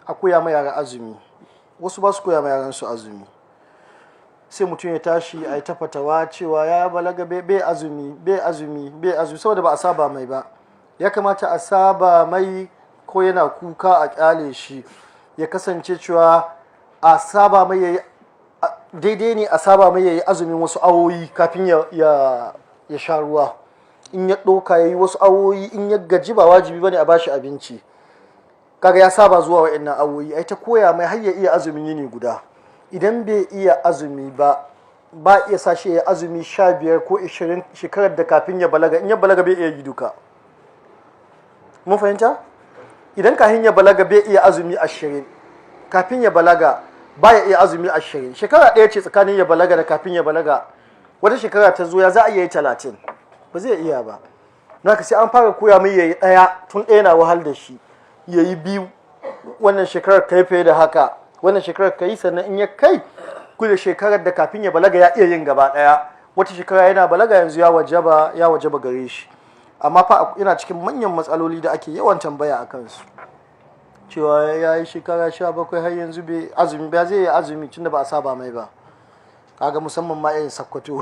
A koya ma yara azumi. Wasu ba su koya ma yaran su azumi. Sai mutum ya tashi a yi ta fatawa cewa ya balaga, bai azumi, bai azumi, bai azumi, saboda ba a saba mai ba. Ya kamata a saba mai, ko yana kuka a kyale shi. Ya kasance cewa a saba mai yayi daidai ne, a saba mai yayi azumin wasu awoyi kafin ya sha ruwa. In ya ɗauka ya yi wasu awoyi, in ya gaji, ba wajibi bane a bashi abinci. Kaga ya saba zuwa wa'annan awoyi. Ai ta koya mai har ya iya azumin yini guda. Idan bai iya azumi ba, ba iya sa shi ya azumi 15 ko 20 shekarar da kafin ya balaga. In ya balaga, bai iya yi duka. Mun fahimta? Idan kafin ya balaga bai iya azumi 20, kafin ya balaga ba ya iya azumi 20, shekara ɗaya ce tsakanin ya balaga da kafin ya balaga. Wata shekara ta zo, ya za a iya yi 30? Ba zai iya ba. Naka sai an fara koya mai yayi ɗaya, tun ɗaya na wahal da shi, yayi biyu, wannan shekarar kai fiye da haka, wannan shekarar kai. Sannan in ya kai kula shekarar da kafin ya balaga ya iya yin gaba ɗaya, wata shekara yana balaga, yanzu ya wajaba gare shi. Amma fa yana cikin manyan matsaloli da ake yawan tambaya a kansu, cewa ya yi shekara 17 har yanzu bai azumi ba. Zai yi azumi tunda ba a saba mai ba? Kaga musamman ma irin Sakkwato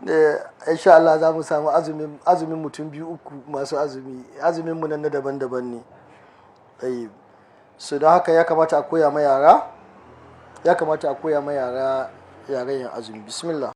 da insha Allah za mu samu azumin mutum biyu, uku masu azumi. Azumin mu nan na daban-daban ne. So don haka ya kamata a koya ma yara, ya kamata a koya ma yara yaren yin azumi. Bismillah.